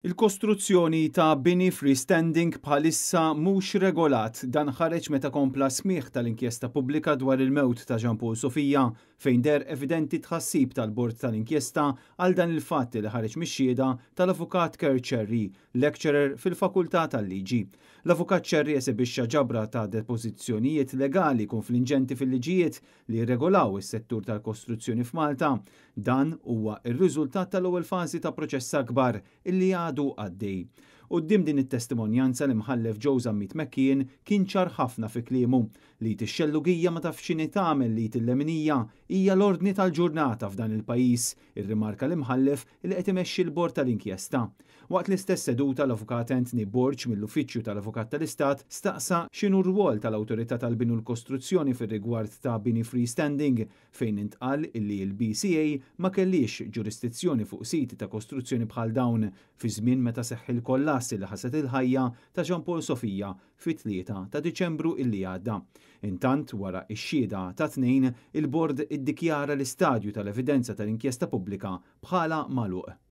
Il-kostruzzjoni ta' bini freestanding bħalissa mhux regolat. Dan ħareġ meta kompla smigħ tal-inkjesta pubblika dwar il-mewt ta' Jean Paul Sofia, fejn deher evidenti tħassib tal-bord tal-inkjesta għal dan il-fatt li ħareġ mix-xhieda tal-Avukat Kurt Scerri, lecturer fil-Fakultà tal-Liġi. L-Avukat Scerri esibixxa ġabra ta' depożizzjonijiet legali konfliġġenti fil-liġijiet li jirregolaw is-settur tal-kostruzzjoni f'Malta. Dan huwa r-riżultat tal-ewwel fażi ta' proċess akbar illi għadu għaddej. Quddiem din it-testimonjanza, l-Imħallef Joe Zammit McKeon kien ċar ħafna fi kliemu li x-xellugija ma tafx x'inhi tagħmel l-id il-leminija hija l-ordni tal-ġurnata f'dan il-pajjiż, irrimarka l-imħallef li qed imexxi l-bord tal-inkjesta. Waqt l-istess seduta, l-Avukat Anthony Borg mill-Uffiċċju tal-Avukat tal-Istat staqsa x'inhu r-rwol tal-Awtorità tal-Bini u l-Kostruzzjoni fir-rigward ta' bini freestanding, fejn intqal illi l-BCA ma kellix ġurisdizzjoni fuq siti ta' kostruzzjoni bħal dawn fi żmien meta seħħ il-kollass li ħasad il-ħajja ta' Jean Paul Sofia fit-3 ta' Diċembru illi għadda. Intant, wara ix-xhieda tat-Tnejn, il-bord iddikjara l-istadju tal-evidenza tal-inkjesta pubblika bħala magħluq.